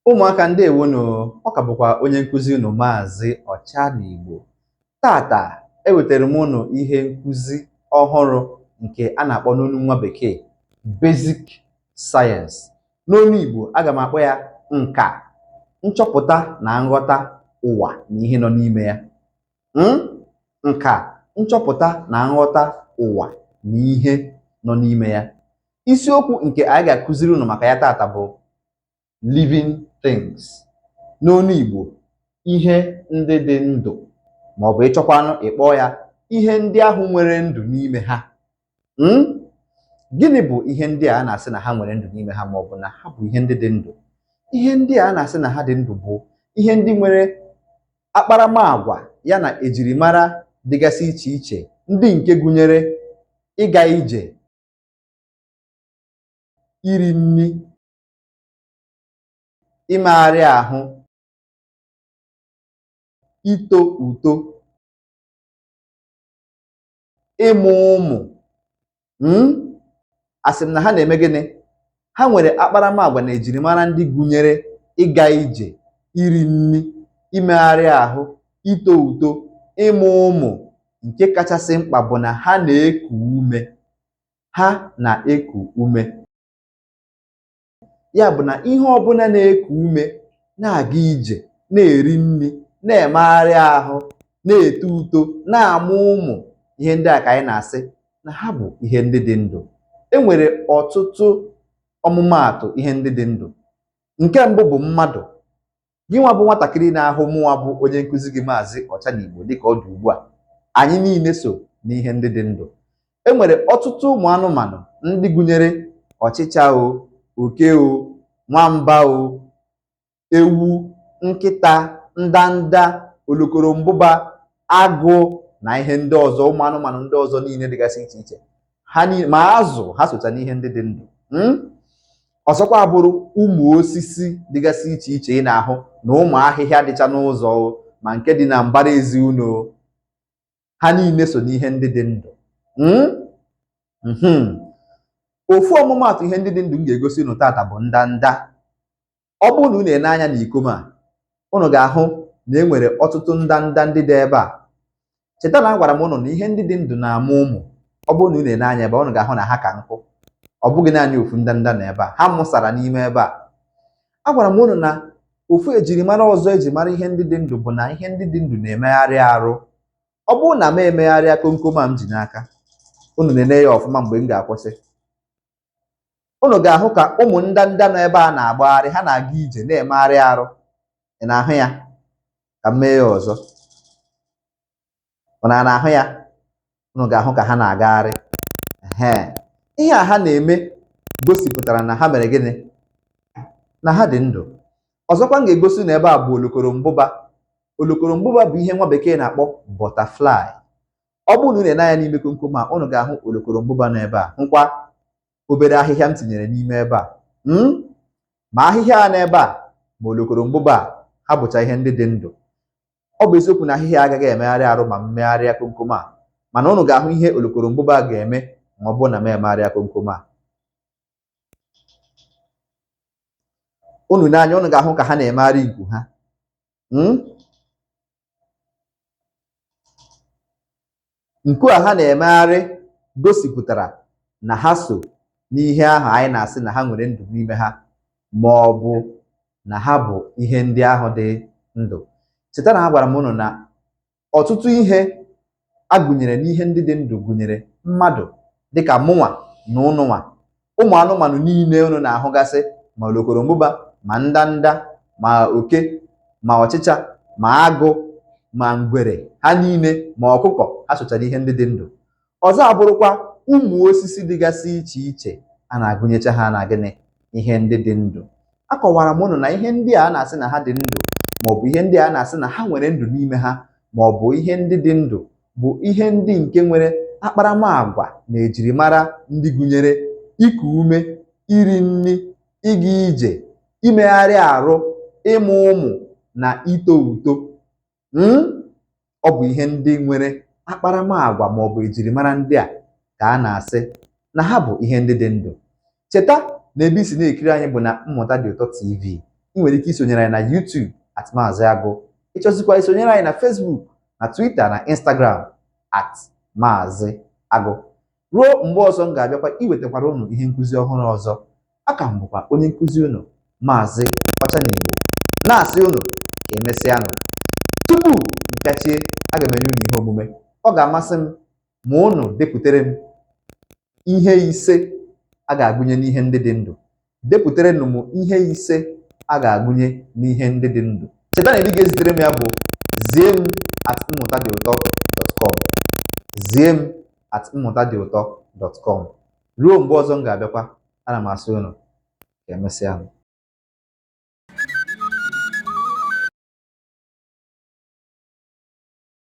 Ụmụaka, ndewonu. Ọ ka bụkwa onye nkụzi unu, Maazị Ọchanigbo. Tata ewetara m unu ihe nkụzi ọhụrụ nke a na-akpọ n'onu nwa bekee Basic Science. N'onu Igbo, aga m akpọ ya nka nchọpụta na nghọta ụwa na ihe nọ n'ime ya. Nka nchọpụta na nghọta ụwa na ihe nọ n'ime ya. Isiokwu nke anyị ga-akụziri unu maka ya tata bụ living things. N'onu Igbo, ihe ndị dị ndụ, ma ọ bụ ịchọkwanụ ịkpọ ya ihe ndị ahụ nwere ndụ n'ime ha. Gịnị bụ ihe ndị a na-asị na ha nwere ndụ n'ime ha, ma ọ bụ na ha bụ ihe ndị dị ndụ? Ihe ndị a na-asị na ha dị ndụ bụ ihe ndị nwere akparamagwa ya na ejirimara dịgasị iche iche, ndị nke gụnyere ịga ije, iri nri, imegharị ahụ, ito uto, ịmụ ụmụ. Asị m na ha na-eme gịnị? Ha nwere akparamagwa na ejirimara ndị gụnyere ịga ije, iri nri, imegharị ahụ, ito uto, ịmụ ụmụ. Nke kachasị mkpa bụ na ha na-eku ume. Ha na-eku ume. Ya bụ na ihe ọbụla na-eku ume, na-aga ije, na-eri nri, na-emegharị ahụ, na-eto uto, na-amụ ụmụ, ihe ndị a ka anyị na-asị na ha bụ ihe ndị dị ndụ. E nwere ọtụtụ ọmụmaatụ ihe ndị dị ndụ. Nke mbụ bụ mmadụ. Gị nwa bụ nwatakịrị na-ahụ mụnwa bụ onye nkụzi gị, Maazị Ọchanigbo, dịka ọ dị ugbu a, anyị niile so n'ihe ndị dị ndụ. E nwere ọtụtụ ụmụ anụmanụ ndị gụnyere ọchịcha o, oke o, nwamba o, ewu, nkịta, ndanda, olokorombụba, agụ na ihe ndị ọzọ, ụmụ anụmanụ ndị ọzọ niile dịgasị iche iche. Ha niile, ma azụ, ha socha n'ihe ndị dị ndụ. Ọzọkwa bụrụ ụmụ osisi dịgasị iche iche ị na-ahụ na ụmụ ahịhịa dịcha n'ụzọ, ma nke dị na mbara ezi unu, ha niile so n'ihe ndị dị ndụ. Ofu ọmụmaatụ ihe ndị dị ndụ m ga-egosi unu tata bụ ndanda. Ọ bụrụ na unu ene anya n'iko m a, unu ga-ahụ na e nwere ọtụtụ ndanda ndị dị ebe a. Cheta na agwara m unu na ihe ndị dị ndụ na-amụ ụmụ. Ọ bụrụ na unu ene anya ebe a, unu ga-ahụ na ha ka nkụ. Ọ bụghị naanị ofu ndanda nọ ebe a, ha mụsara n'ime ebe a. Agwara m unu na ofu ejirimara ọzọ eji mara ihe ndị dị ndụ bụ na ihe ndị dị ndụ na-emegharị arụ. Ọ bụrụ na m emegharịa komkom a m ji n'aka, unu na-ene ya ọfụma mgbe m ga-akwụsị, unu ga-ahụ ka ụmụ ndanda nọ ebe a na-agbagharị, ha na-aga ije, na-emegharị arụ. Ị na-ahụ ya? Ka m mee ya ọzọ. Unu na-ahụ ya? Unu ga-ahụ ka ha na-agagharị. Ee, ihe a ha na-eme gosipụtara na ha mere gịnị? Na ha dị ndụ. Ọzọkwa m ga-egosi na ebe a bụ olokorombụba. Olokorombụba bụ ihe nwa bekee na-akpọ butterfly. Ọ bụrụ na unu ene anya n'ime komkom a, unu ga-ahụ olokorombụba nọ ebe a, hụkwa obere ahịhịa m tinyere n'ime ebe a. Ma ahịhịa a n'ebe a ma olokorombụba a, ha bụcha ihe ndị dị ndụ. Ọ bụ eziokwu na ahịhịa agaghị emegharị arụ ma m megharịa komkom a, mana unu ga-ahụ ihe olokorombụba ga-eme ma ọ bụrụ na m emegharịa komkom a. Unu n'anya, unu ga-ahụ ka ha na-emegharị nku ha. Nku a ha na-emegharị gosipụtara na ha so n'ihe ahụ anyị na-asị na ha nwere ndụ n'ime ha, ma ọ bụ na ha bụ ihe ndị ahụ dị ndụ. Cheta na agwara m unu na ọtụtụ ihe a gụnyere n'ihe ndị dị ndụ gụnyere mmadụ, dịka mụnwa na ụnụnwa, ụmụ anụmanụ niile unu na-ahụgasị, ma olokorombụba, ma ndanda, ma oke, ma ọchịcha, ma agụ, ma ngwere, ha niile, ma ọkụkọ, ha sochara ihe ndị dị ndụ. Ọzọ abụrụkwa ụmụ osisi dịgasị iche iche a na-agụnyecha ha na gịnị? Ihe ndị dị ndụ. Akọwara m unu na ihe ndị a na-asị na ha dị ndụ, ma ọ bụ ihe ndị a na-asị na ha nwere ndụ n'ime ha, ma ọ bụ ihe ndị dị ndụ, bụ ihe ndị nke nwere akparamagwa na ejirimara ndị gụnyere iku ume, iri nri, ịga ije, imegharị arụ, ịmụ ụmụ na ito uto. Ọ bụ ihe ndị nwere akparamagwa ma ọ bụ ejirimara ndị a ka a na-asị na ha bụ ihe ndị dị ndụ. Cheta na ebe i si na-ekiri anyị bụ na Mmụta Dị Ụtọ TV. Ị nwere ike isonyere anyị na YouTube @MaaziAgụ. Ị chọzikwa isonyere anyị na Facebook na Twitter na Instagram @MaaziAgụ. Ruo mgbe ọzọ m ga-abịakwa iwetakwara unu ihe nkụzi ọhụrụ ọzọ. Aka m bụkwa onye nkụzi unu, Maazị Ọchanigbo, na-asị unu ka emesịanụ. Tupu m pịachie, aga m enye unu ihe omume. Ọ ga-amasị m ma unu depụtere m ihe 5 a ga-agụnye n'ihe ndị dị ndụ. Depụterenụ m ihe 5 a ga-agụnye n'ihe ndị dị ndụ. Cheta na ebe ị ga-ezitere m ya bụ zie m @mmụtadịụtọ.com, zie m @mmụtadịụtọ.com. Ruo mgbe ọzọ m ga-abịakwa, ana m asị unu ka emesịanụ.